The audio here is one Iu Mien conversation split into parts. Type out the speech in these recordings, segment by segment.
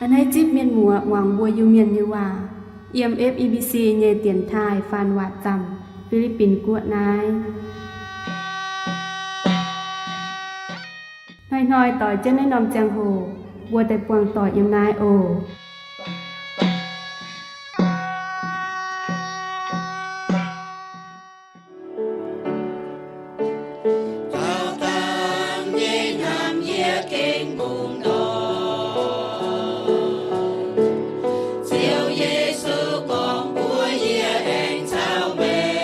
A'hneiv zipv mienh muoz muangx mbuo Iu-Mienh nyei waac yiem F E B C nyei dienx taaih faan waac zaamc, Fi^li^bin Guoqv naaiv. Hnoi-hnoi doix jienv naaiv norm ziangh hoc, mbuo daaih buangh doic yiem naaiv oc. Daauh dangh nyei hnamv yie gengh mungh ndorm, Ziouv Yesu gorngv mbuox yie aengx caux meih.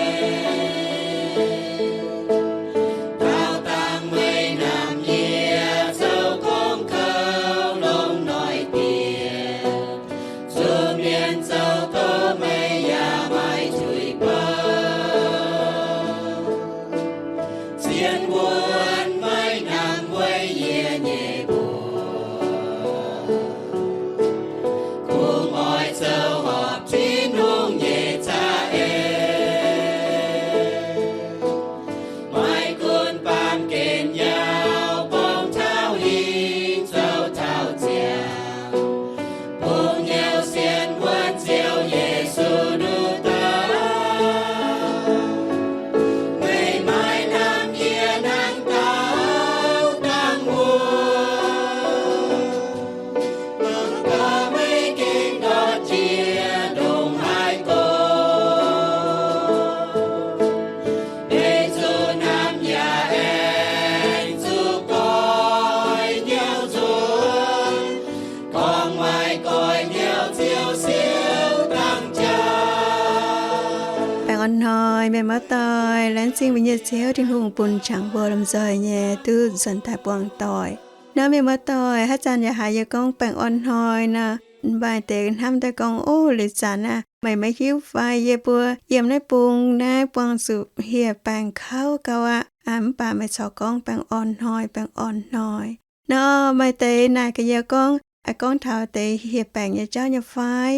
Daauh dangh meih hnamv yie zoux gorngv kouv longx noic diex, zuqc mienh zoux doz meih yaac maiv tuix bouv. Zien wuonv meih hnamv weic yie nyei mbuox, kungx oix zoux horpc Tin-Hungh nyei za'eix. Maiv gunv baamh gen yaac bong taux hingv zoux taux ziangh, bungx hnyouv sienx wuonv Ziouv Yesu nduqc dauh. Meih maiv hnamv yie hnangv daauh dangh wuov, mv baac meih gengh ndortv jiex ndongc haaix gorx, meih zuqc hnamv yaac aengx zuqc goiv hnyouv nzuonx. Gorngv maaih goiv hnyouv Ziouv siouc dangh jaax. Baengh orn hnoi mienh muoz-doic, laengz zingh mbuo nyei Ziouv Tin-Hungh bun jangx mbuo lomh nzoih nyei duqv nzuonx daaih buangh doic. Nor mienh muoz-doic, haaix zanc yaac haiz yie gorngv baengh orn hnoi nor, maaih deix hnamv daaih gorngv, Ov, liuz zanc aah, meih maiv hiuv fai yie mbuo yiem naaiv bung naaiv buangh zuqc hieh baengc kouv gau aqv, mv baac meih corc gorngv baengh orn hnoi, baengh orn hnoi. Nor maaih deix naaic gaax yie gorngv, Aa, gorngv taux deix hieh baengc nyei jauv nyei fai?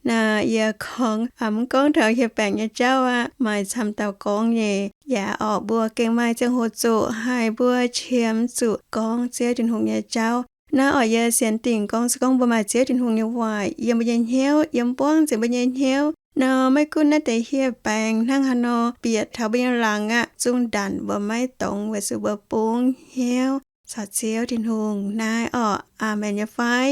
Naaic yie gorngv, Aa, mv gorngv taux hieh baengc nyei jauv aqv. Maaih camv dauh gorngv nyei. Yaac orqc, mbuo gengh maaih ziangh hoc zuqc haiz mbuo qiemx zuqc gorngv Ziouv Tin-Hungh nyei jauv. Naaiv orqc, yie sienx dingc gorngv se gorngv mbuo maaih Ziouv Tin-Hungh nyei waac yiem mbuo nyei hnyouv, yiem buangv nzengc mbuo nyei hnyouv nor, maiv gunv naaiv deix hieh baengc hnangv haaix nor bieqc taux mbuo nyei laangz aqv, zungv ndanc mbuo maiv dongz weic zuqc mbuo bungx hnyouv caux Ziouv Tin-Hungh naaiv orqc. Aamen nyei fai?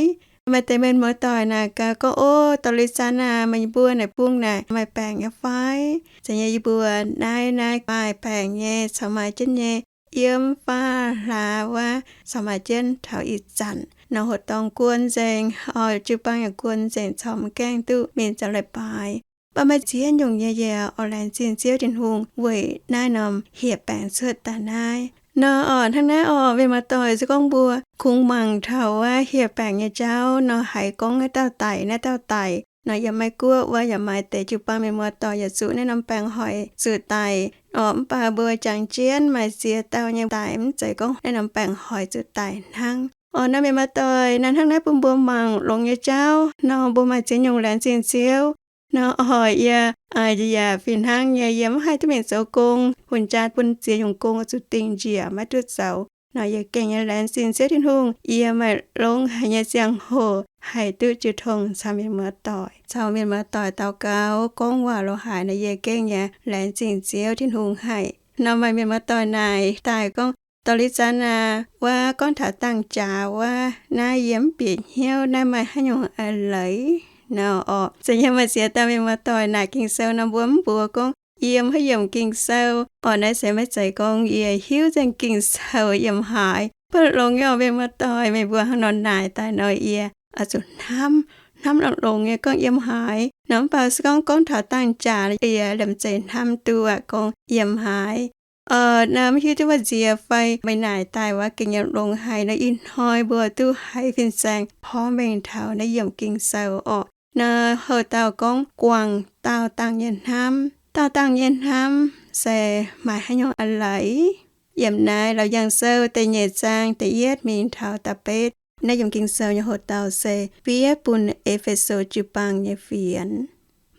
Maaih deix mienh muoz-doic naaic gaax gorngv, Ov, dorh liuz zanc aah, meih mbuo naaic bung naaic maaih baengc nyei fai? Zeiz nyei, yie mbuo naaiv, naaiv maaih baengc nyei caux maaih jienv nyei. Yiem faam hlaax wuov caux maaih jienv taux ih zanc nor, hoc dorngh guon nzengc, oix jiu-baang yaac guon nzengc, corc mv gaengh duqv mingh zoux leiz-baaix. Mv baac maaih ziex nyungc nyei yie oix laengz zingh Ziouv Tin-Hungh weic naaiv norm hieh baengc cuotv daaih naaiv. Nor orqc, hnangv naaiv orqc, mienh muoz-doic, se gorngv mbuo kungx mangc taux wuov hieh baengc nyei jauv nor, haiz gorngv naaiv dauh daic, naaiv dauh daic nor, yiem Meiv Guoqv wuov yaac maaih deix jiu-baang mienh muoz-doic yaac zuqc naaiv norm baengc hoic zuqc daic orqc. Mv baac mbuo jangx jienv maaih ziex dauh nyei daic mv zeiz gorngv naaiv norm baengc hoic zuqc daic hnangv. Orqc, naaiv mienh muoz-doic, naaiv hnangv naaiv bun mbuo mangc longx nyei jauv nor, mbuo maaih ziex nyungc laengz zingh Ziouv. Nor orqc, yie, yie yaac fih hnangv nyei, yie mv haih duqv mingh zoux gong, hun jaa bun ziex nyungc gong oix zuqc dingh njiec maiv duqv zoux. Nor yie gengh nyei laengz zingh Ziouv Tin-Hungh, yie maaih longx haic nyei ziangh hoc haih duqv jiu tong caux mienh muoz-doic, caux mienh muoz-doic daux gaux, gorngv waac lo haaix nor, yie gengh nyei laengz zingh Ziouv Tin-Hungh haic. Nor maaih mienh muoz-doic naaic daaih gorngv, Dorh liuz zanc aah, wuov gorngv taux dangh jaax wuov, naaiv yie mv bieqc hnyouv naaiv maaih haaix nyungc eix leiz nor orqc. Zeiz nyei, maaih ziex dauh mienh muoz-doic naaic Ging-Sou nor, mbuo mv mbuox gorngv yiem haaix yiemc Ging-Sou orqc. Naaiv se maiv zeiz gorngv yie hiuv nzengc Ging-Sou yiem haaix. Mv baac longx nyei orqc, mienh muoz-doic, meih mbuo hnangv nor naaic daaih nor, yie oix zuqc hnamv, hnamv longx-longx nyei gorngv yiem haaix nor. Mv baac se gorngv gorngv taux dangh jaax, yie liemh zeih hnamv duqv aqv gorngv yiem haaix. Orqc, naaiv mv hiuv duqv wuov nziex fai meih naaic daaih wuov gengh nyei longx haic nor, ih hnoi mbuo duqv haiz fin-saeng porv mengh taux naaiv yiemc Ging-Sou orqc. Naaiv houv dauh gorngv guangc daauh dangh nyei hnamv. Daauh dangh nyei hnamv se maaih haaix nyungc eix leiz? Yiem naaiv Laauc Yaangh Sou da'nyeic zaang da'yietv mingh taux da'betv. Naaiv yiemc Ging-Sou nyei houv dauh se fiev bun E^fe^so jiu-baang nyei fienx.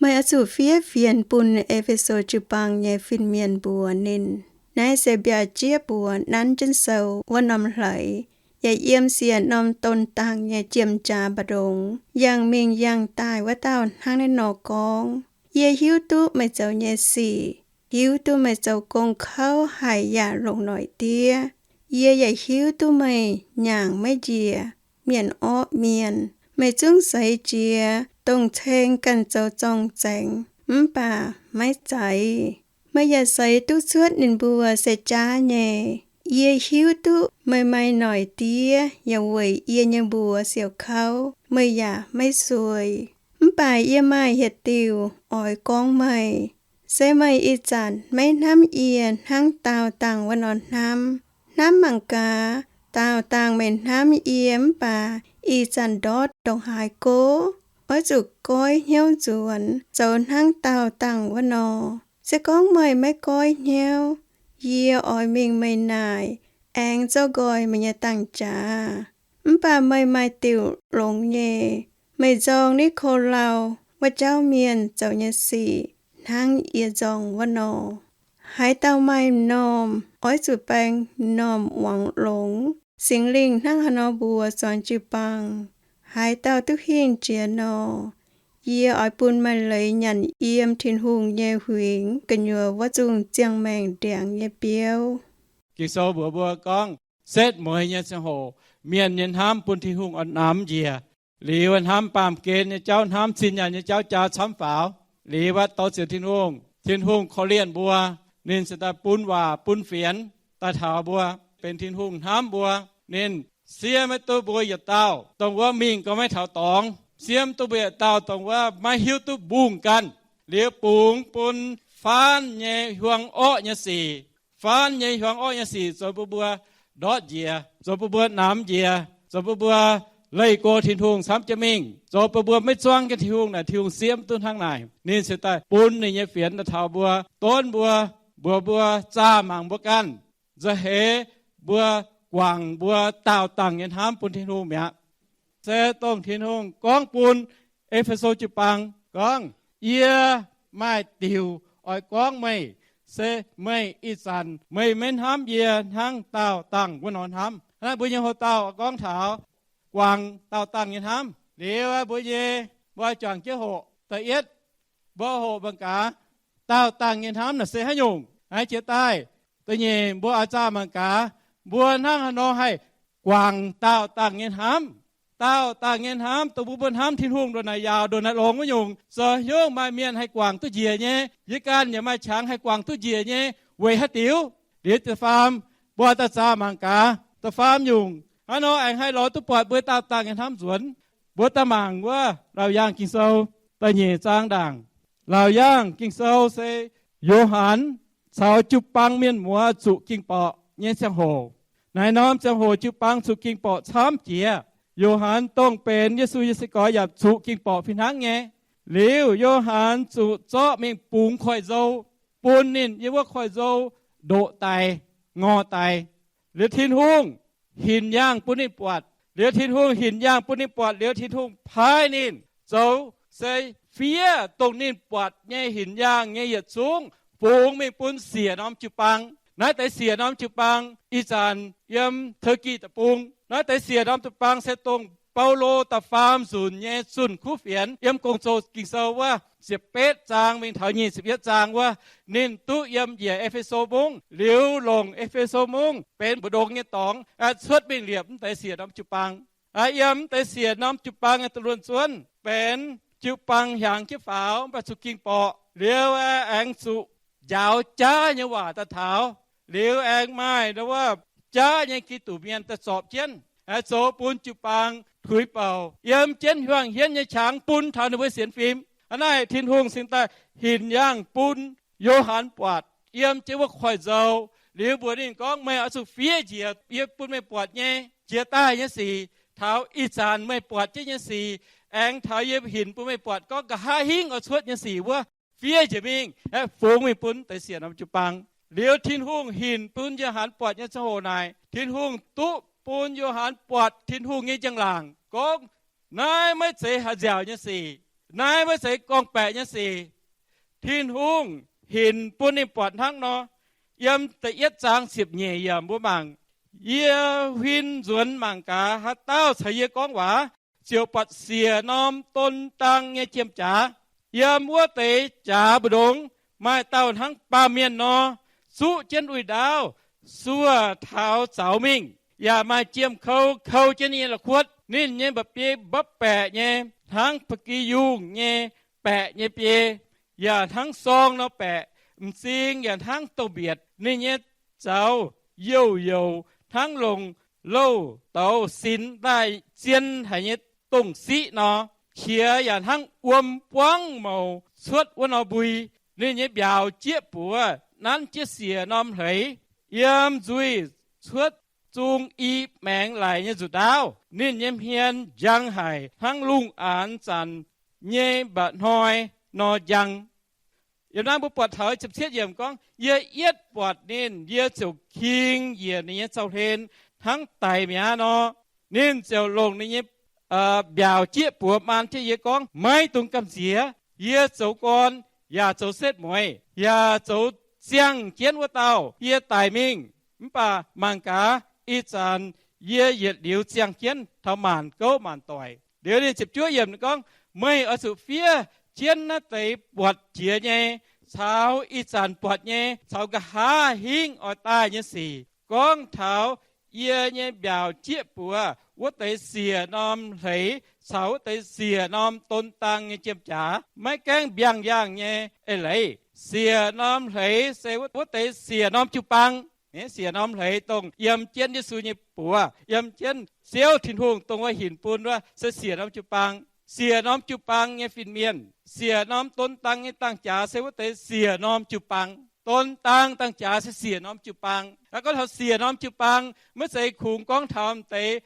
Meih oix zuqc fiev fienx bun E^fe^so jiu-baang nyei fin-mienh mbuox ninh, naaiv se mbiauh jieqv mbuox nanv jienv sou wuov norm hleix. yaac yiem siec norm donx dangc nyei jiem-jaax mbu'ndongx, yangh mingh yangh daaih wuov dauh hnangv naaiv nor gorngv, Yie hiuv duqv meih zoux nyei sic, hiuv duqv meih zoux gong kouv haic yaac longc noic diev. Yie yaac hiuv duqv meih nyaangc maiv njiec, mienh orqv mienh. Meih zungv seix jiez dongh ceng ganh zoux zorng-zengx, mv baac maiv zeiz. Meih yaac seix duqv cuotv ninh mbuo se jaav nyei. Yie hiuv duqv meih maaih noic diev yaac weic yie nyei mbuox siouc kouv, meih yaac maiv sueih. Mv baac yie maaih yietc diuc oix gorngv meih. Se meih ih zanc maiv hnamv yie hnangv daauh dangh wuov nor hnamv. Hnamv mangc gaax, daauh dangh meih hnamv yie mv baac ih zanc ndortv ndongc haaix go? Oix zuqc goiv hnyouv nzuonx, zoux hnangv daauh dangh wuov nor. Se gorngv meih maiv goiv hnyouv, yie oix mingh meih naaic, aengx zoux nqoi meih nyei dangh jaax. Mv baac meih maaih diuc longx nyei. Meih nzorng Nikolauj wuov jauv mienh zoux nyei sic hnangv yie nzorng wuov nor. Haaix dauh maaih m'normh, oix zuqc baeng m'normh muangx longx. Singx Lingh hnangv haaix nor mbuox zuangx jiu-baang, haaix dauh duqv hingh jiex nor, yie oix bun maaih leiz nyanc yiem Tin-Hungh nyei huingx gu'nyuoz wuov zungh ziangh maengc ndiangx nyei biouv. Ging-Sou mbuox mbuo gorngv, setv mueiz nyei ziangh hoc, mienh nyei hnamv bun Tin-Hungh oix namx njiec. Liuz hnamv baamh gen nyei jauv, hnamv zinh nyaanh nyei jauv jaa camv faaux. Liuz aqv, dorh ziouc Tin-Hungh, Tin-Hungh korv-lienh mbuo. Ninh se daaih bun waac bun fienx daaih taux mbuo, benx Tin-Hungh hnamv mbuo. Ninh siev maiv duqv mbuo yietc dauh dongh wuov mingh gau maiv taux dorngx. Siev maiv duqv mbuo yietc dauh dongh wuov maiv hiuv duqv mbungh ganh. Liuz bungx bun faanv nyei hiuang orqv nyei sic. Faanv nyei hiuang orqv nyei sic zoux bun mbuo ndortv njiec, zoux bun mbuo namx njiec, zoux bun mbuo leih go Tin-Hungh camv jienv mingh, zoux bun mbuo maiv zuangv jienv Tin-Hungh naaic, Tin-Hungh siev maiv duqv hnangv naaic. Ninh se daaih bun ninh nyei fienx daaih taux mbuo, donv mbuo, mbuox mbuo, zaah mangc mbuo ganh, nza'heix mbuo guangc mbuo daauh dangh nyei hnamv bun Tin-Hungh mi'aqv. Se dongh Tin-Hungh gorngv bun E^fe^so jiu-baang gorngv, Yie maaih diuc oix gorngv meih, se meih ih zanc meih maiv hnamv yie hnangv daauh dangh wuov nor hnamv. Hnangv mbuo nyei hoc-dauh gorngv taux guangc daauh dangh nyei hnamv. Liuz mbuo nyei, mbuo juangc jienv hoqc. Da'yietv, mbuo hoqc mangc gaax, daauh dangh nyei hnamv naaic se haaix nyungc, haaix jiex daaih. Da'nyeic, mbuo oix zaah mangc gaax, mbuo hnangv haaix nor haih guangc daauh dangh nyei hnamv. Daauh dangh nyei hnamv dongh mbuo, mbuo hnamv Tin-Hungh ndongc naaic yaauc ndongc naaic longx wuov nyungc, zoux hnyouv maaih mienh haih guangc duqv njiec nyei. Yie ganh yaac maaih qangx haih guangc duqv njiec nyei. Weic haaix diuc? Liuz da'faam, mbuo oix daaih zaah mangc gaax da'faam nyungc, hnangv nor aengx haih lorz duqv buatc mbuo daauh dangh nyei hnamv nzuonx. Mbuo daaih mangc wuov Laauc Yaangh Ging-Sou da'nyeic zaang ndaangc. Laauc Yaangh Ging-Sou se Yo^han caux jiu-baang mienh muoz zuqc ging-borqc nyei ziangh hoc. Naaiv norm ziangh hoc jiu-baang zuqc ging-borqc camv jiex. Yo^han dongh benx Yesu nyei sai-gorx yaac zuqc ging-borqc fih hnangv nyei. Liuz Yo^han zuqc zorqv mingh bungx koiv-nzou, bun ninh yiem wuov koiv-nzou ndoqc daic, ngorc daic. Liuz Tin-Hungh hinc yaangh bun ninh buatc. Liuz Tin-Hungh hinc yaangh bun ninh buatc liuz, Tin-Hungh paaiv ninh zoux se fiev dongh ninh buatc nyei hinc yaangh nyei yietc zungv fungx mingh bun siec norm jiu-baang. Naaiv deix siec norm jiu-baang ih zanc yiem Teu^gi Deic-Bung. Naaiv deix siec norm jiu-baang se dongh Baulo da'faam nzunc nyei zunh kuv fienx yiem Gong-Zoh Ging-Sou wuov ziepc betv zaang mingh taux nyic ziepc yietv zaang wuov, ninh duqv yiem njiec E^fe^so Mungv, liuz longc E^fe^so Mungv benx mbu'ndongx nyei dorngx, cuotv mingh liepc mv deix siec norm jiu-baang. Yiem mv deix siec norm jiu-baang nyei da'luonh zuonv benx jiu-baang hiaangx jienv faaux, mv baac zuqc ging-borqc, liuz aengx zuqc njaaux jaav nyei waac daaih taux, liuz aengx maaih wuov jaav nyei Giduc mienh daaih zorpc jienv, zoux bun jiu-baang tuix bouc, yiem jienv hiuang hienv nyei qangx bun taux ninh mbuo sienx fim. Hnangv naaic Tin-Hungh cingx daaih hinc yaangh bun Yo^han buatc yiem jienv wuov koiv-nzou, liuz mbuox ninh gorngv, Meih oix zuqc fiev njiec yie bun meih buatc nyei jiex daaih nyei sic, taux ih zanc meih buatc jienv nyei sic, aengx taux yie hinc bun meih buatc gorngv nqa'haav hingv oix cuotv nyei sic wuov, fiev njiec mingh aeqv, fungx mingh bun deix siec norm jiu-baang. Liuz Tin-Hungh hinc bun Yo^han buatc nyei ziangh hoc naaic, Tin-Hungh duqv bun Yo^han buatc Tin-Hungh nyei njang-laangc gorngv, Naaiv maiv zeiz haih nziaauc nyei sic. Naaiv maiv zeiz gorngv-baeqc nyei sic. Tin-Hungh hinc bun ninh buatc hnangv nor. Yiem da'yietv zaang ziepc nyeic yiemc mbuo mangc, Yie huin nzuonx mangc gaax, haaix dauh caux yie gorngv waac, ziouc buatc siec norm don dang nyei jiem-jaax. Yiem wuov deix jaax mbu'ndongx maaih dauh hnangv baamh mienh nor, zuqv jienv uix ndaauv, suoh taux zaux mingh, yaac maaih jiem-kou kou jienv ninh nyei la'kuotv. Ninh nyei mba'biei mbopv-baeqc nyei, hnangv ba'gi yungh nyei baeqc nyei biei, yaac hnangv sorng nor baeqc, m'zing yaac hnangv douz-mbietc. Ninh nyei zaux youc-youc hnangv longc louh douz sinx daaih zien haic nyei dongh siqv nor. Qiex yaac hnangv wuom buangv mouc cuotv wuov nor mbui. Ninh nyei mbiaauc jieqv buoz nanv jienv siec norm hleix. Yiem nzuih cuotv zung i maengx laic nyei nzuqc ndaauv. Ninh nyei hmien njang haic hnangv lungh aanx zanc nyei mba'hnoi nor njang. Yiem naaiv mbuo buatc taux ziepc cietv yiemc gorngv, yie yietv buatc ninh, yie ziouc king njiec ninh nyei zaux-hlen hnangv daic mi'aqv nor. Ninh ziouc longc ninh nyei mbiaauc jieqv buoz maan jienv yie gorngv, maiv dungx gamh nziex. Yie zoux gorn yaac zoux setv mueiz yaac zoux ziangh jienv wuov dauh yie daic mingh. Mv baac mangc gaax, ih zanc yie yietc liuz ziangh jienv taux maanc gouv maanc doic. Liuz ninh ziepc juov yiemc gorngv, meih oix zuqc fiev jienv naaiv deix buatc jiex nyei caux ih zanc buatc nyei caux nqa'haav hingv oix daaih nyei sic, gorngv taux yie nyei mbiaauc jieqv buoz wuov deix siec norm hleix caux wuov deix siec norm don dang nyei jiem-jaax. Maiv gaengh mbiangh-yaangh nyei eix leiz. Siec norm hleix se wuov deix siec norm jiu-baang. Siec norm hleix dongh yiem jienv Yesu nyei buoz, yiem jienv Ziouv Tin-Hungh dongh wuov hinc bun wuov se siec norm jiu-baang. Siec norm jiu-baang nyei fin-mienh. Siec norm don dang nyei dangh jaax se wuov deix siec norm jiu-baang. Don dang dangh jaax se siec norm jiu-baang. Gorngv taux siec norm jiu-baang maiv zeiz kungx gorngv taux m'deix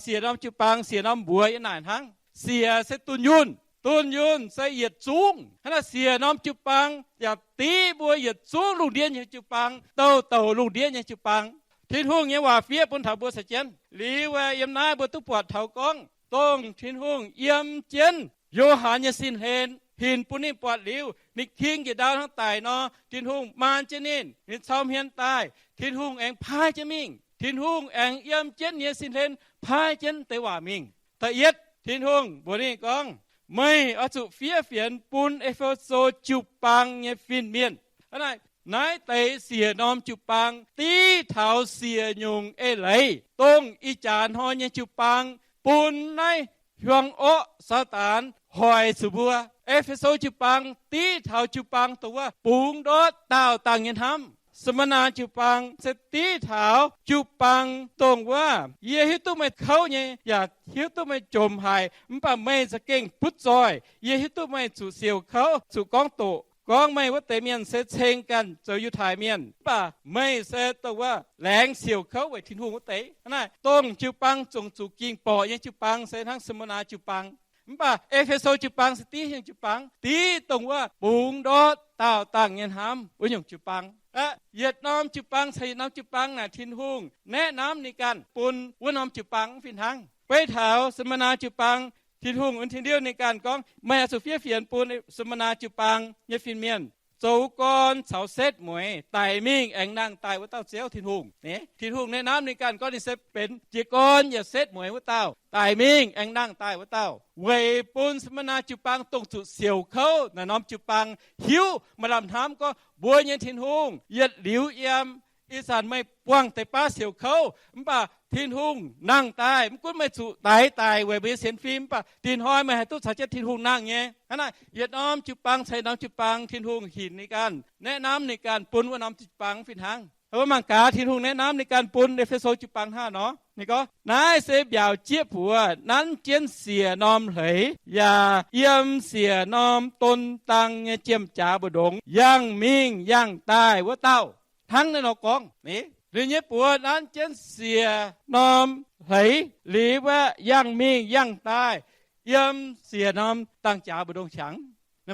siec norm jiu-baang, siec norm mbuox yiem naaic hnangv. Siec se dunh yunh. Dunh yunh se yietc zungv. Hnangv naaiv siec norm jiu-baang yaac div mbuo yietc zungv lungh ndiev nyei jiu-baang, douc douc lungh ndiev nyei jiu-baang. Tin-Hungh nyei waac fiev bun taux mbuo caux jienv. Liuz yiem naaiv mbuo duqv buatc taux gorngv, dongh Tin-Hungh yiem jienv Yo^han nyei sin-hlen hinc bun ninh buatc liuz, ninh king njiec ndau hnangv daic nor, Tin-Hungh maan jienv ninh, ninh cau hmien daaih, Tin-Hungh aengx paaiv jienv mingh. Tin-Hungh aengx yiem jienv ninh nyei sin-hlen paaiv jienv deix waac mingh. Da'yietv, Tin-Hungh mbuox ninh gorngv, meih oix zuqc fiev fienx bun E^fe^so jiu-baang nyei fin-mienh. Hnangv naaiv, naaiv deix siec norm jiu-baang div taux siec nyungc eix leiz, dongh ih jaax hnoi nyei jiu-baang bun naaiv hiuang orqv Saadaan hoic zuqc mbuo. E^fe^so jiu-baang div taux jiu-baang dongh wuov bungx ndortv daauh dangh nyei hnamv. Saa^maa^naa jiu-baang se div taux jiu-baang dongh wuov, yie hiuv duqv meih kouv nyei, yaac hiuv duqv meih jomc haic, mv baac meih za'gengh butv zoih. Yie hiuv duqv meih zuqc siouc kouv, zuqc gorngv doqc, gorngv meih wuov deix mienh se ceng ganh zoux Yiutai Mienh, mv baac meih se dongh wuov laengz siouc kouv weic Tin-Hungh wuov deix. Hnangv naaiv, dongh jiu-baang zongc zuqc ging borqc nyei jiu-baang se hnangv Saa^maa^naa jiu-baang. Mv baac E^fe^so jiu-baang se div nyungc jiu-baang, div dongh wuov bungx ndortv daauh dangh nyei hnamv wuov nyungc jiu-baang. Aqv, yietc norm jiu-baang caux yietc norm jiu-baang naaic Tin-Hungh naeqv namv ninh ganh bun wuov norm jiu-baang mv fih hnangv. Beiv taux Saa^maa^naa jiu-baang, Tin-Hungh oix tin-ndiuv ninh ganh gorngv, meih oix zuqc fiev fienx bun Saa^maa^naa jiu-baang nyei fin-mienh zoux gorn caux setv mueiz daic mingh aengx nangh daaih wuov dauh Ziouv Tin-Hungh. Tin-Hungh naeqv namv ninh ganh gorngv ninh se benx jiez gorn yaac setv mueiz wuov dauh, daic mingh aengx nangh daaih wuov dauh, weic bun Saa^maa^naa jiu-baang dongh zuqc siouc kouv naaic norm jiu-baang hiuv maaih lamh hnamv gorngv, mbuo nyei Tin-Hungh yietc liuz yiem. Ih zanc meih buangh deix baav siouc kouv, mv baac Tin-Hungh nangh daaih. Mv gunv meih zuqc daix daic weic mbuo nyei sienx fim, mv baac dinh hnoi meih haih duqv caux jienv Tin-Hungh nangh nyei. Hnangv naaiv, yietc norm jiu-baang caux yietc norm jiu-baang Tin-Hungh hinc ninh ganh, naeqv namv ninh ganh bun wuov norm jiu-baang mv fih hnangv. Mbuo mangc gaax Tin-Hungh naeqv namv ninh ganh bun E^fe^so jiu-baang hnangv nor. Ninh gorngv, naaiv se mbiaauc jieqv buoz nanv jienv siec norm hleix, yaac yiem siec norm don dang nyei jiem-jaax mbu'ndongx yangh mingh yangh daaih wuov dauh. Hnangv naaiv nor gorngv, ninh nyei buoz nanv jienv siec norm hleix liuz aeqv, yangh mingh yangh daaih yiem siec norm dang-jaax mbu'ndongx qangx.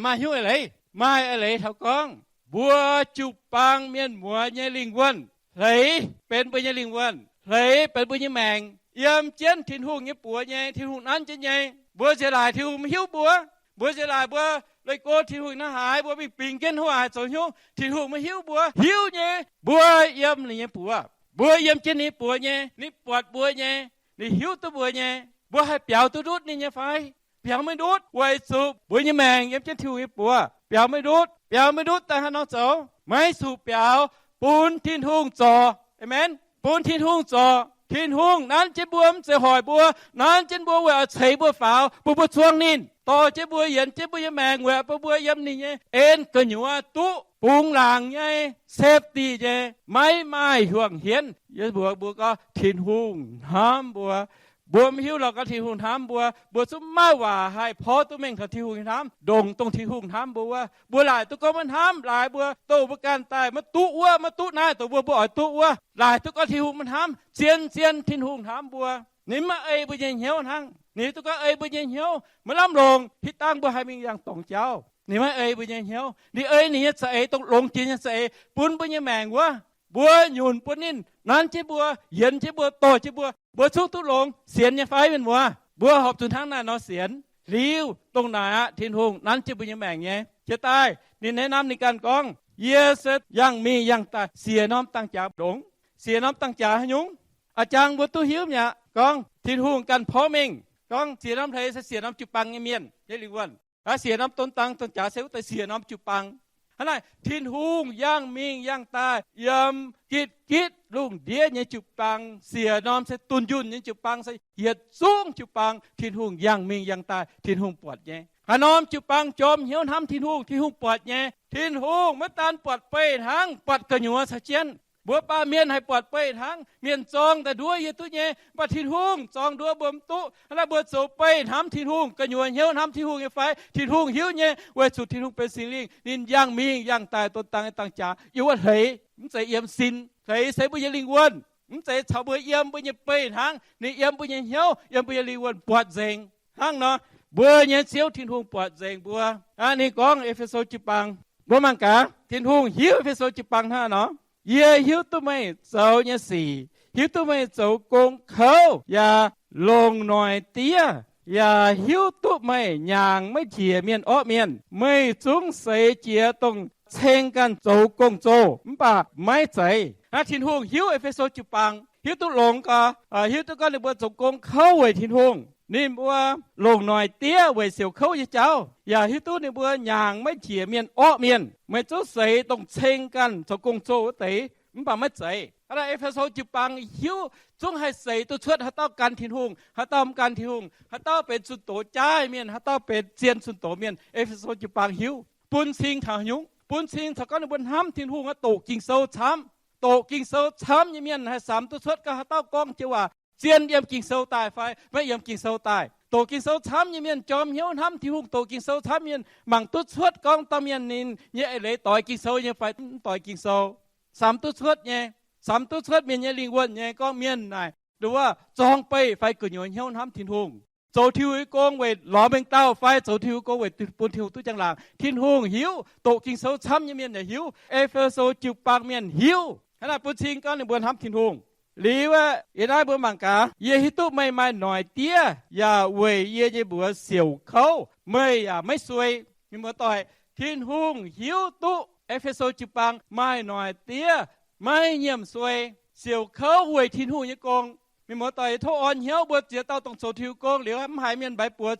Maaih hnyouv eix leiz, maaih eix leiz taux gorngv mbuo jiu-baang mienh muoz nyei lingh wuonh. Hleix benx mbuo nyei lingh wuonh, hleix benx mbuo nyei maengc. Yiem jienv Tin-Hungh nyei buoz nyei, Tin-Hungh nanv jienv nyei. Mbuo nziex laaic Tin-Hungh maiv hiuv mbuo. Mbuo nziex laaic mbuo leih go Tin-Hungh ih hnoi haaix, mbuo mingh bingx jienv hnoi haaix zoux hnyouv, Tin-Hungh maiv hiuv mbuo. Hiuv nyei, mbuo yiem ninh nyei buoz. Mbuo yiem jienv ninh buoz nyei, ninh buatc mbuo nyei, ninh hiuv duqv mbuo nyei. Mbuo haih biaux duqv ndutv ninh nyei fai? Biaux maiv ndutv, weic zuqc mbuo nyei maengc yiem jienv Tin-Hungh nyei buoz, biaux maiv ndutv. Biaux maiv ndutv daaih haaix nor zoux? Maiv zuqc biaux, bun Tin-Hungh zorc. Aamen. Bun Tin-Hungh zorc. Tin-Hungh nanv jienv mbuo, mv zeiz hoic mbuo, nanv jienv mbuo weic oix ceix mbuo faaux, bun mbuo zuangx ninh, dorh jienv mbuo, yienz jienv mbuo nyei maengc weic bun mbuo yiem ninh nyei en gu'nyuoz duqv bungx laangc nyei, safety nyei, maiv maaih hiuang hienv. Yie mbuox mbuo gorngv Tin-Hungh hnamv mbuo. Mbuo mv hiuv lorqc gorngv Tin-Hungh hnamv mbuo, mbuo zungv maiv maaih waac haih porv duqv mengh taux Tin-Hungh nyei hnamv, ndongc dongh Tin-Hungh hnamv mbuo wuov. Mbuo laaic duqv gorngv maiv hnamv, laaix mbuo, dongh mbuo ganh daaih maiv duqv wuov, maiv duqv naaiv, dongh mbuo, mbuo oix duqv wuov. Laaic duqv gorngv Tin-Hungh maiv hnamv, zien-zien Tin-Hungh hnamv mbuo. Ninh maiv ei mbuo nyei hnyouv hnangv. Ninh duqv gorngv ei mbuo nyei hnyouv maiv lamh longc, hitv dangh mbuo haih mingh yangh dorngx jauv. Ninh maiv ei mbuo nyei hnyouv. Ninh ei ninh nyei za'eix, dongh longx jiex nyei za'eix, bun mbuo nyei maengc wuov. Mbuo nyunc bun ninh, nanv jienv mbuo, yienz jienv mbuo, dorh jienv mbuo, mbuo zungv duqv longx. Sienx nyei fai, mienh muoz? Mbuo horpc zuqc hnangv naaiv nor sienx. Liuz dongh naaic aqv, Tin-Hungh nanv jienv mbuo nyei maengc nyei. Jiex daaih ninh naaiv norm ninh ganh gorngv, yie se yangh mingh yangh daaih, siec norm dangh jaax ndongc. Siec norm dangh jaax haaix nyungc? A'jang mbuo duqv hiuv mi'aqv. Gorngv Tin-Hungh ganh porv mengh, gorngv siec norm hleix se siec norm jiu-baang nyei mienh nyei lingh wuonh. Aa, siec norm don dang dangh jaax se wuov deix siec norm jiu-baang. Hnangv naaic, Tin-Hungh yangh mingh yangh daaih yiem gitv gitv lungh ndiev nyei jiu-baang, siec norm se dunh yunh nyei jiu-baang, se yietc zungv jiu-baang, Tin-Hungh yangh mingh yangh daaih, Tin-Hungh buatc nyei. Haaix norm jiu-baang jorm hnyouv hnamv Tin-Hungh, Tin-Hungh buatc nyei. Tin-Hungh maiv daan buatc beih hnangv, buatc gu'nyuoz caux jienv. Mbuo baamh mienh haih buatc beih hnangv, mienh zorng daaih nduov yie duqv nyei, mv baac Tin-Hungh zorng nduov mbuo mv duqv. Hnangv naaic, mbuo zoux beih hnamv Tin-Hungh, gu'nyuoz hnyouv hnamv Tin-Hungh nyei fai? Tin-Hungh hiuv nyei, weic zuqc Tin-Hungh benx Singx Lingh, ninh yangh mingh yangh daaih don dang nyei dangh jaax yiem wuov hleix. Mv zeiz yiem sin. Hleix se mbuo nyei lingh wuonh. Mv zeiz caux mbuo yiem mbuo nyei beih hnangv. Ninh yiem mbuo nyei hnyouv, yiem mbuo nyei lingh wuonh buatc nzengc. Hnangv nor, mbuo nyei Ziouv Tin-Hungh buatc nzengc mbuo. Aa, ninh gorngv Efeso jiu-baang, mbuo mangc gaax, Tin-Hungh hiuv Efeso jiu-baang hnangv nor, yie hiuv duqv meih zoux nyei sic, hiuv duqv meih zoux gong kouv yaac longc noic diev, yaac hiuv duqv meih nyaangc maiv njiec mienh orqv mienh. Meih zungv seix jiex dongh ceng ganh zoux gong-zoh, mv baac maiv zeiz. Aa, Tin-Hungh hiuv Efeso jiu-baang, hiuv duqv longx gau, hiuv duqv gorngv ninh mbuo zoux gong kouv weic Tin-Hungh. Ninh mbuo longc noic diev weic siouc kouv nyei jauv, yaac hiuv duqv ninh mbuo nyaangc maiv njiec mienh orqv mienh. Meih zungv seix dongh ceng ganh zoux gong-zoh wuov deix, mv baac maiv zeiz. Aa, Efeso jiu-baang hiuv zungv haih seix duqv cuotv haaix dauh gan Tin-Hungh, haaix dauh mv gan Tin-Hungh, haaix dauh benx zunh doz jaaix mienh, haaix dauh benx zien zunh doz mienh. Efeso jiu-baang hiuv bun cing taux haaix nyungc? Bun cing caux gorngv ninh mbuo hnamv Tin-Hungh aqv, doqc Ging-Sou camv. Doqc Ging-Sou camv nyei mienh haih samx duqv cuotv gorngv haaix dauh gorngv joux waac zien yiem Ging-Sou daaih fai maiv yiem Ging-Sou daaih. Doqc Ging-Sou camv nyei mienh jorm hnyouv hnamv Tin-Hungh. Doqc Ging-Sou camv mienh mangc duqv cuotv gorngv dauh mienh ninh nyei eix leiz doix Ging-Sou nyei fai mv doix Ging-Sou. Samx duqv cuotv nyei, samx duqv cuotv mienh nyei lingh wuonh nyei gorngv mienh naaic nduov zorng beih fai gu'nyuoz hnyouv hnamv Tin-Hungh, zoux Tin-Hungh nyei gong weic lorz mengh dauh fai zoux Tin-Hungh nyei gong weic bun Tin-Hungh duqv njang-laangc. Tin-Hungh hiuv, doqc Ging-Sou camv nyei mienh yaac hiuv, E^fe^so jiu-baang mienh hiuv. Hnangv naaic bun cing gorngv ninh mbuo hnamv Tin-Hungh. Liuz aeqv, yie naaiv mbuo mangc gaax, yie hiuv duqv meih maaih noic diev yaac weic yie nyei mbuox siouc kouv, meih yaac maiv suei. Mienh muoz-doic, Tin-Hungh hiuv duqv E^fe^so jiu-baang maaih noic diev, maiv nyiemc suei, siouc kouv weic Tin-Hungh nyei gong. Mienh muoz-doic, yie tov orn hnyouv mbuo ziex dauh dongh zoux Tin-Hungh gong liuz, mv haiz mienh mbaix buoz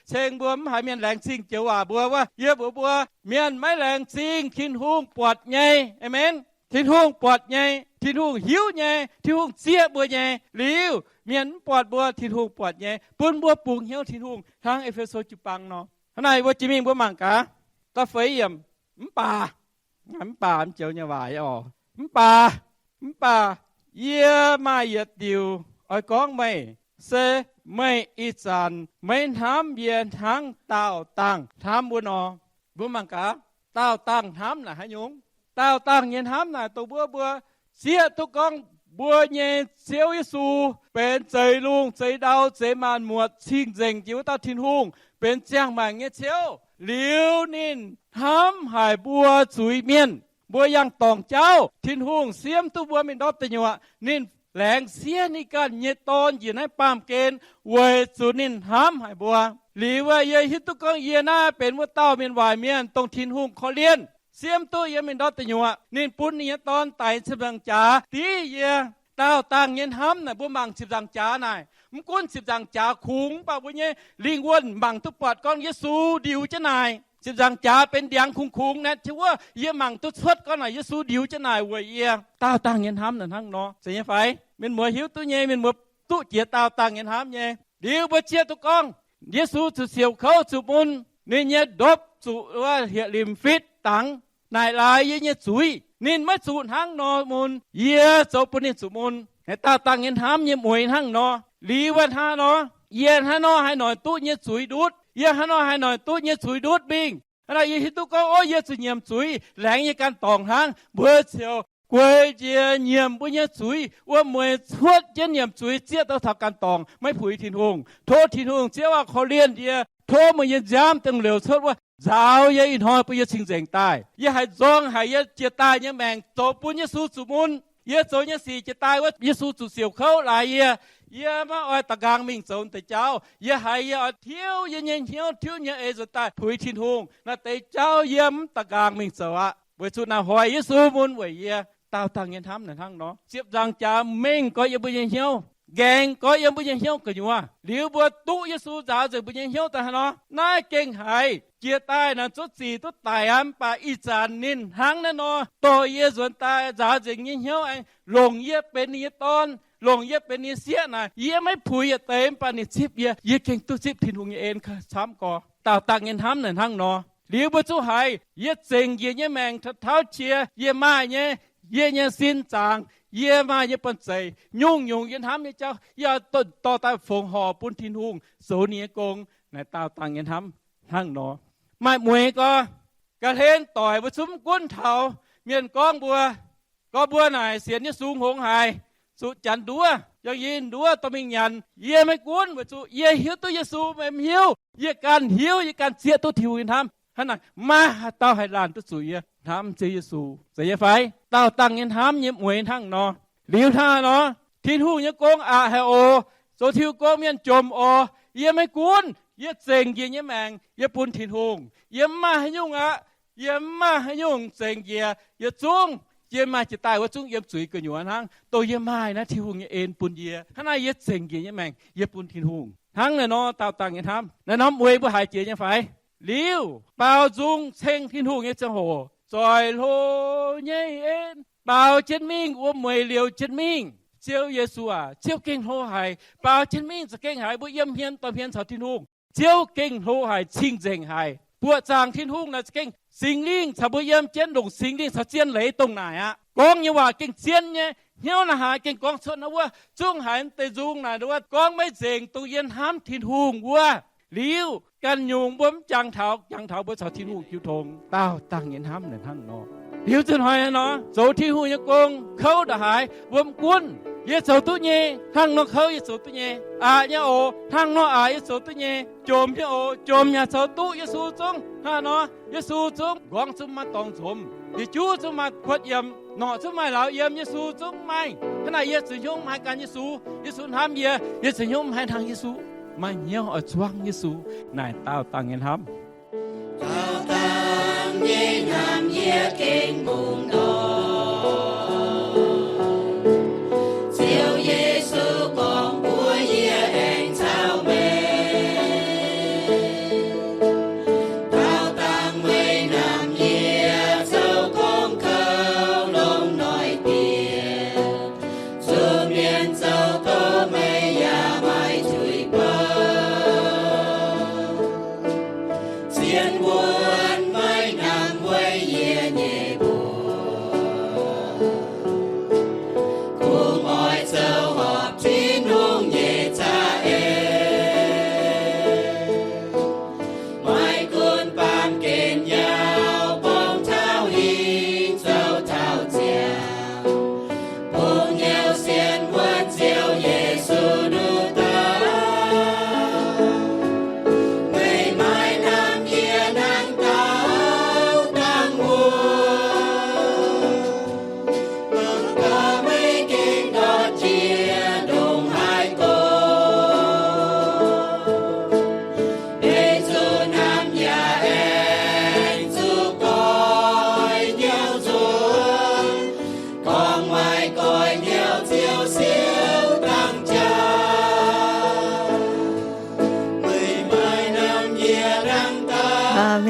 ceng mbuo, mv haiz mienh laengz zingh joux waac mbuo wuov, yie mbuox mbuo, mienh maiv laengz zingh Tin-Hungh buatc nyei. Aamen. Tin-Hungh buatc nyei, Tin-Hungh hiuv nyei, Tin-Hungh zieqv mbuo nyei. Liuz mienh mv buatc mbuo, Tin-Hungh buatc nyei, bun mbuo bungx hnyouv Tin-Hungh hnangv E^fe^so jiu-baang nor. Hnangv naaic mbuo jiex mingh mbuo mangc gaax, da'feix yiemc, mv baac, mv baac mv joux nyei waac oc. Mv baac, mv baac yie maaih yietc diuc oix gorngv meih, se meih ih zanc maiv hnamv yie hnangv daauh dangh hnamv wuov nor. Mbuo mangc gaax, daauh dangh hnamv naaic haaix nyungc? Daauh dangh nyei hnamv naaic dongh wuov mbuo zieqv duqv gorngv mbuo nyei Ziouv Yesu benx zeix lungh zeix ndau zeix maanc muotc cing-nzengc jiex wuov dauh Tin-Hungh, benx ziangh maengc nyei Ziouv. Liuz ninh hnamv haic mbuo zuiz-mienh. Mbuo yangh dorngc jauv, Tin-Hungh siemv duqv mbuo mingh ndortv deic nyuoqc. Ninh laengz siev ninh ganh nyei Dorn njiec naaiv baamh gen weic zuqc ninh hnamv haic mbuo. Liuz wuov, yie hiuv duqv gorngv yie naaiv benx wuov dauh mienh waaic mienh dongh Tin-Hungh korv-lienh. Siemv duqv yie mingh ndortv deic nyuoqc, ninh bun ninh nyei Dorn daic cien-ceangx jaax div yie. Daauh dangh nyei hnamv naaic, mbuo mangc ziepc nzaangc jaax naaic, mv gunv ziepc nzaangc jaax kungx, mv baac mbuo nyei lingh wuonh mangc duqv buatc gorngv Yesu ndiux jienv naaic. Ziepc nzaangc jaax benx ndiangx kungx-kungx naaic, tin wuov yie mangc duqv cuotv gorngv naaic Yesu ndiux jienv naaic weic yie. Daauh dangh nyei hnamv naaic hnangv nor. Zeiz nyei fai? Mienh muoz hiuv duqv nyei, mienh muoz duqv jiex daauh dangh nyei hnamv nyei. Liuz mbuo zieqv duqv gorngv Yesu zuqc siouc kouv zuqc mun, ninh nyei ndopv zuqc wuov hlieqv-limc fitv dangx, naaic laaix yie nyei zuiz. Ninh maiv zuqc hnangv nor mun, yie zoux bun ninh zuqc mun. Naaiv daauh dangh nyei hnamv nyei mueix hnangv nor. Liuz wuov hnangv nor, yie hnangv nor haih noic duqv nyei zuiz ndutv, yie hnangv nor haih noic duqv nyei zuiz ndutv mingh. Hnangv naaic yie hiuv duqv gorngv, ov, yie zuqc nyiemc zuiz, laengz yie ganh dorngc hnangv. Mbuo ziouc gueix njiec nyiemc mbuo nyei zuiz, wuom-mueiz cuotv jienv nyiemc zuiz, zieqv duqv taux ganh dorngc, maiv puix Tin-Hungh. Tov Tin-Hungh Ziouv aac, korv-lienh yie, tov meih nyei nziaamv dongh liouc cuotv wuov nzaaux yie ih hnoi bun yie cing-nzengc daaih. Yie haiz nzorng haic yie jiex daaih nyei maengc zoux bun Yesu zuqc mun. Yie zoux nyei sic jiex daaih wuov Yesu zuqc siouc kouv laaix yie. Yie maiv oix da'nqaang mingh zoux deix jauv. Yie haiz yie oix tiuv yie nyei hnyouv, tiuv nyei eix nzuonx daaih puix Tin-Hungh. Naaiv deix jauv yie mv da'nqaang mingh zoux aqv, weic zuqc naaic hoic Yesu mun weic yie. Daauh dangh nyei hnamv naaic hnangv nor. Ziepc nzaangc jaax mengh gorx yiem mbuo nyei hnyouv, nqaengc gorx yiem mbuo nyei hnyouv gu'nyuoz. Liuz mbuo duqv Yesu nzaaux nzengc mbuo nyei hnyouv daaih hnangv nor, naaiv gengh haiz jiex daaih naaic zungv zic duqv daic aqv. Mv baac ih zanc ninh hnangv naaiv nor dorh yie nzuonx daaih nzaaux nzengc nyei hnyouv aengx longc yie benx ninh nyei dorn, longc yie benx ninh nyei sieqv naaic, yie maiv puix yietc deix, mv baac ninh zipv yie, yie gengh duqv zipv Tin-Hungh nyei en camv gorx. Daauh dangh nyei hnamv naaic hnangv nor. Liuz mbuo zungv haiz yie zengc njiec nyei maengc taux tauv qiex, yie maaih nyei, yie nyei sin zaangc, yie maaih nyei banh zeic, nyungc-nyungc yie hnamv nyei jauv, yie oix dorh daaih fongc horc bun Tin-Hungh zoux ninh nyei gong. Naaic daauh dangh nyei hnamv hnangv nor. Maaih mueiz gorx, ga'hlen doic mbuo zungv mv gunv taux mienh gorngv mbuo, gorngv mbuo naaic sienx Yesu hngongx haic, zuqc janx nduov, yangh yinh nduov dorh mingh nyanc. Yie maiv gunv, weic zuqc yie hiuv duqv Yesu, meih mv hiuv. Yie ganh hiuv, yie ganh zieqv duqv Tin-Hungh nyei hnamv. Hnangv naaic, maiv maaih dauh haih laanh duqv zuqc yie hnamv Ziouv Yesu. Zeiz nyei fai? Daauh dangh nyei hnamv nyei mueiz hnangv nor. Liuz hnangv nor, Tin-Hungh nyei gong aqc haic oc. Zoux Tin-Hungh gong mienh jomc oc. Yie maiv gunv, yie zengc njiec nyei maengc yie bun Tin-Hungh. Yie mv maaih haaix nyungc aqv. Yie mv maaih haaix nyungc zengc njiec. Yietc zungv yie maaih jiex daaih wuov zungv yiem zuiz gu'nyuoz hnangv. Dongh yie maaih naaiv Tin-Hungh nyei en bun yie. Hnangv naaiv yie zengc njiec nyei maengc yie bun Tin-Hungh. Hnangv naaiv nor daauh dangh nyei hnamv. Naaiv norm mueiz mbuo haiz jiex nyei fai? Liuz baaux nzung ceng Tin-Hungh nyei ziangh hoc, zoih hlo nyei en baaux jienv mingh, wuom-mueiz liouc jienv mingh. Ziouv Yesu aac, Ziouv gengh hlo haic. Baaux jienv mingh za'gengh haiz mbuo yiem hmien dorh hmien caux Tin-Hungh. Ziouv gengh hlo haic, cing-nzengc haic. Buoqc zaangc Tin-Hungh naaic za'gengh Singx Lingh caux mbuo yiem jienv, longc Singx Lingh caux zien leiz dongh naaic aqv. Gorngv nyei waac gengh zien nyei. Hnyouv naaic haaix gengh gorngv cuotv naaiv wuov. Zungv haiz deix nzung naaic wuov gorngv maiv nzengc dongh yie hnamv Tin-Hungh wuov. Liuz ganh nyungc mbuo mv jangx taux, jangx taux mbuo caux Tin-Hungh jiu tong. Daauh dangh nyei hnamv naaic hnangv nor. Liuz zinh hnoi nor, zoux Tin-Hungh nyei gong kouv ndongc haaix mbuo mv gunv. Yie zoux duqv nyei, hnangv nor kouv yie zoux duqv nyei. Aqc nyei oc, hnangv nor aqc yie zoux duqv nyei. Jomc nyei oc, jomc yaac zoux duqv. Yesu zungv hnangv nor, Yesu zungv nqorngv zungv maaih dorngx nzomz, yietc juv zungv maaih kuotv yiem, norqc zungv maaih lauz yiem, Yesu zungv maaih. Hnangv naaic yie zuqc hnyouv maiv haih gan Yesu. Yesu hnamv yie, yie zuqc hnyouv maiv haih hnangv Yesu, maaih hnyouv oix zuangv Yesu. Naaic daauh dangh nyei hnamv. Daauh dangh nyei hnamv yie gengh bungx ndorm. Ziouv Yesu gorngv mbuox yie aengx caux meih. Daauh dangh meih hnamv yie zoux gong kouv longc noic diex. Zuqc mienh zoux doqc meih yaac maiv zuiz bou. Zien wuonv maiv hnamv weic yie nyei mbuox.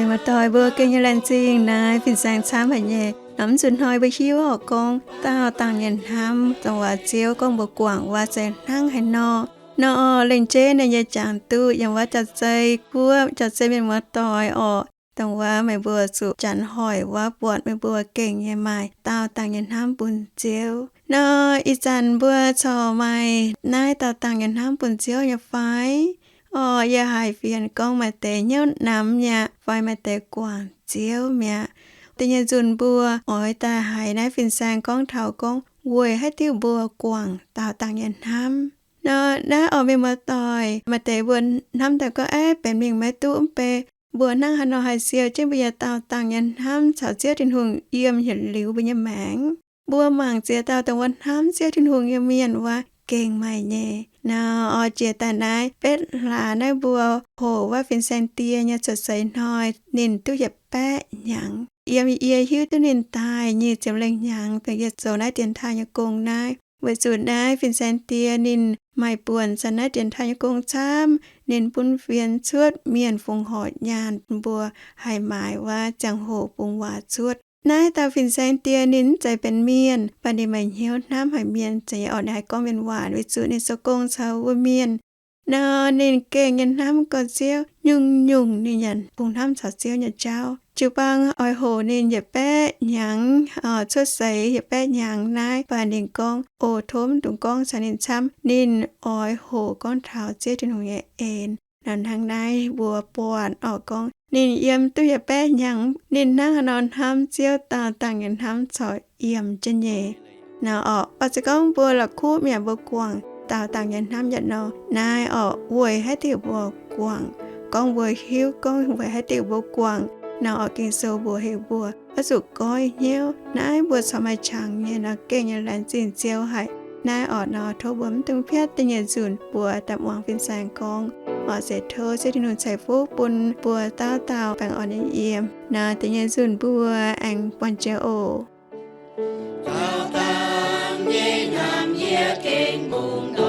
Muoz-doic mbuo gengh nyei laengz zingh naaiv fin-saeng camv haic nyei. Nor mv zuqc hnoi mbuo hiuv oc gorngv daauh dangh nyei hnamv, dongh waac Ziouv gorngv mbuo guangc waac se hnangv haaix nor. Nor oc, lengc jeiv naaiv nyei jangx duqv yiem wuov jauv-zei guoqv, jauv-zei mienh muoz-doic oc. Dongh wuov meih mbuo zuqc janx hoic wuov buatc meih mbuo gengh nyei maaih daauh dangh nyei hnamv bun Ziouv. Nor ih zanc mbuo corc maaih naaiv daauh dangh nyei hnamv bun Ziouv nyei fai? Oc, yie haiz fienx gorngv maaih deix hnyouv namx mi'aqv, fai maaih deix guangc Ziouv mi'aqv. Da'nyeic nzunc mbuo oix daaih haiz naaiv fin-saeng gorngv taux gorngv weic haaix diuc mbuo guangc daauh dangh nyei hnamv. Nor naaiv oc mienh muoz-doic, maaih deix mbuo hnamv daaih gorngv, aav, benx mingh maiv duqv mv bei. Mbuo hnangv haaix nor haih siou jienv mbuo nyei daauh dangh nyei hnamv caux Ziouv Tin-Hungh yiem yietc liuz mbuo nyei maengc? Mbuo mangc ziex dauh dongh wuov hnamv Ziouv Tin-Hungh nyei mienh wuov gengh maaih nyei. Nor oix jiex daaih naaiv betv hlaax naaiv mbuo hoqc wuov fin-saeng die nyei cuotv seix hnoi ninh duqv yietc baeqv hnyangx. Yiem yie hiuv duqv ninh daaih nyic ziepc lengh hnyangx dongh yie zoux naaiv dienx taaih nyei gong naaiv. Weic zuqc naaiv fin-saeng die ninh maaih buonc zanc naaiv dienx taaih nyei gong camv, ninh bun fienx cuotv mienh fungx horc nyaanh mbuo haih maaiz wuov ziangh hoc bungx waac cuotv. Naaiv dauh fin-saeng die ninh mv zeiz benx mienh, mv baac ninh maaih hnyouv hnamv haic mienh, zeiz nyei oc, ninh haih gorngv mienh waac weic zuqc ninh zoux gong caux wuov mienh. Nor ninh gengh nyei hnamv gorx-ziouv, nyungc-nyungc ninh yaac bungx hnamv caux Ziouv nyei jauv. Jiu-baang oix hoqc ninh yietc baeqv hnyangx, cuotv seix yietc baeqv hnyangx naaiv, mv baac ninh gorngv, o, tov mv dungx gorngv caux ninh camv. Ninh oix hoqc gorngv taux Ziouv Tin-Hungh nyei en. Nor hnangv naaiv mbuo buatc oc gorngv ninh yiem duqv yietc baeqv hnyangx, ninh hnangv haaix nor hnamv Ziouv, daauh dangh nyei hnamv corc yiem jienv nyei. Nor oc, oix zuqc gorngv mbuo la'kuqv mi'aqv, mbuo guangc daauh dangh nyei hnamv yaac nor, naaiv oc weic haaix diuc mbuo guangc, gorngv mbuo hiuv gorngv weic haaix diuc mbuo guangc. Nor oc Ging-Sou mbuox heuc mbuo oix zuqc goiv hnyouv. Naaiv mbuo corc maaih qangx nyei nor gengh nyei laengz zingh Ziouv haic. Naaiv oc nor tov mbuo mv dungx piatv da'nyeic nzunc mbuo daaih muangx fin-saeng gorngv. Oc se tov Ziouv Tin-Hungh ceix fuqv bun mbuo dauh dauh baengh orn nyei yiem. Nor da'nyeic nzunc mbuo aengx buangh jiex oc. Daauh dangh nyei hnamv yie gengh bungx